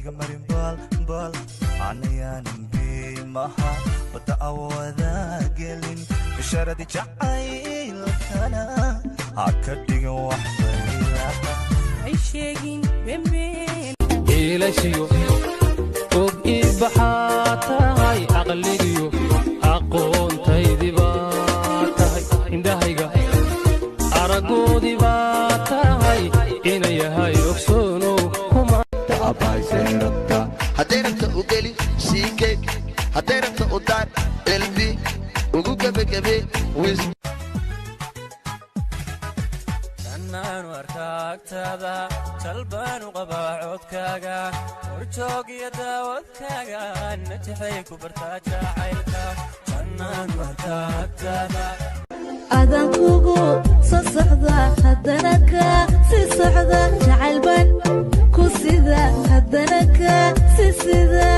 Iga marin baal baal, anayaanan biimaha badda awada gelin. Bishaaradi jacaylkana ha ka dhigin wax baylaha. Hay sheegin beenbeen. Iilashiyo og ii baxaa tahay, caqligiyo aqoontaydii baa tahay, indhahayga araggoodii baa tahay, ina yahay ogsoonow kuma. Hadday rabta u geli siike, hadday rabta u daar elbi ugu gebagabe wis. Jannaanu arkaagtaada, jalbaanu qabaa codkaaga, horjoog iyo daawadkaaga, najaxay ku bartaa jacaylka. Jannaanu arkaagtaada. Adan kugu soo socda, haddana ka sii socda, jacaylban ku sida, haddana ka sii sida.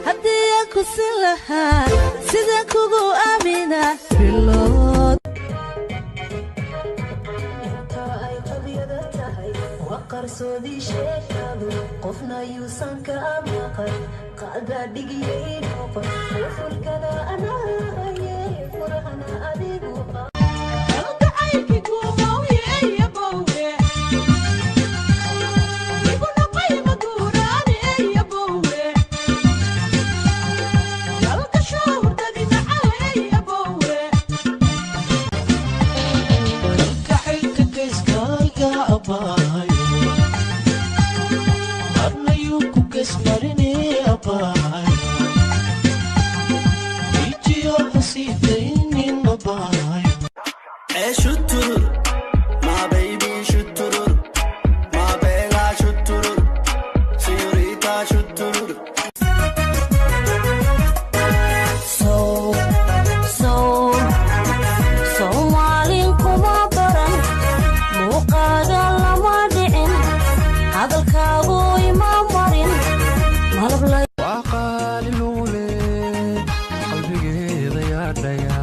Haddii aan ku sin lahaa, sida kugu aamina bilood. Inta ay qabyada tahay waa qarsoodii sheekadu, qofna yuusan ka maqan, qaadaa dhigiyay noqon qufulkana anaahaye, furahana adigu. Kalgacaylka geeskayga abaayo, marnayuu ku gesmarine abaayo, ijiyo hasiidaynin abaayo. Shuturur, my baby, shuturur, my bella, shuturur, señorita, shuturur. Sow sow Soomaalin kuma baran, muuqaaga lama dhicin, hadalkaagu ima marin malab. Waa qaali luule, qalbigeeda yaadhaya,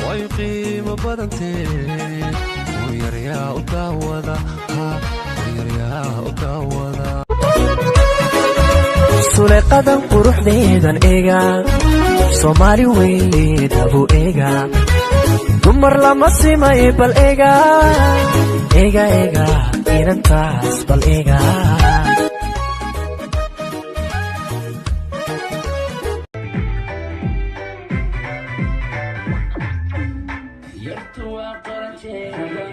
way qiimo badantee, yaryaa u daawada, ha yaryaa u daawada. Suleeqadan quruxdeedan eega, Soomaali weyneedabu eega, dumar lama simay, bal eega, eega, eega inantaas, bal eega. Yartu waa qaranteega,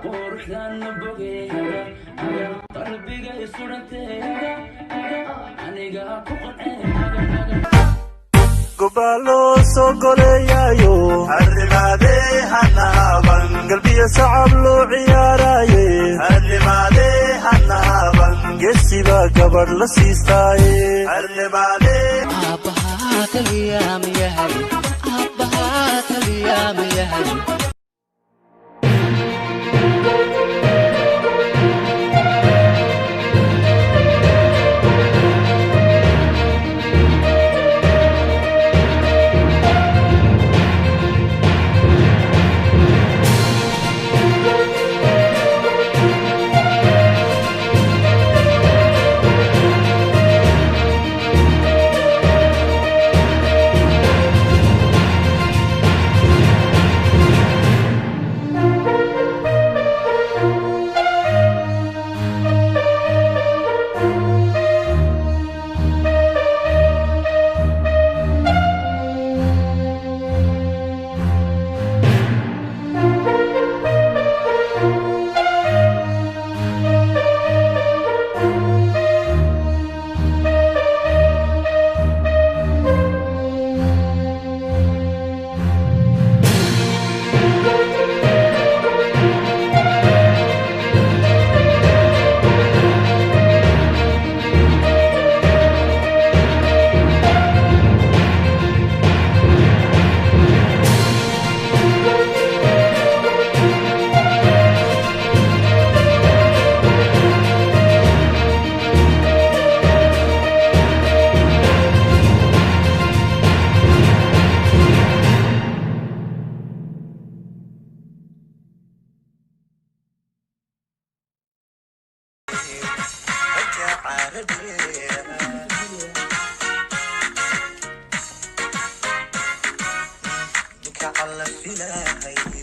quruxdaana bogeega, qalbiga isuranteega, aniga ku qanceen. Gobaa loo soo goleeyayo, arrimaadee hanaaban, galbiya sacab loo ciyaaraaye, arrimaadee hanaaban, geesibaa gabadh la siistaaye, arrimaadee. Aabbahaa kaliyaa miyahay? Aabbahaa kaliyaa miyahay? Xaradheera ninka alla filahay.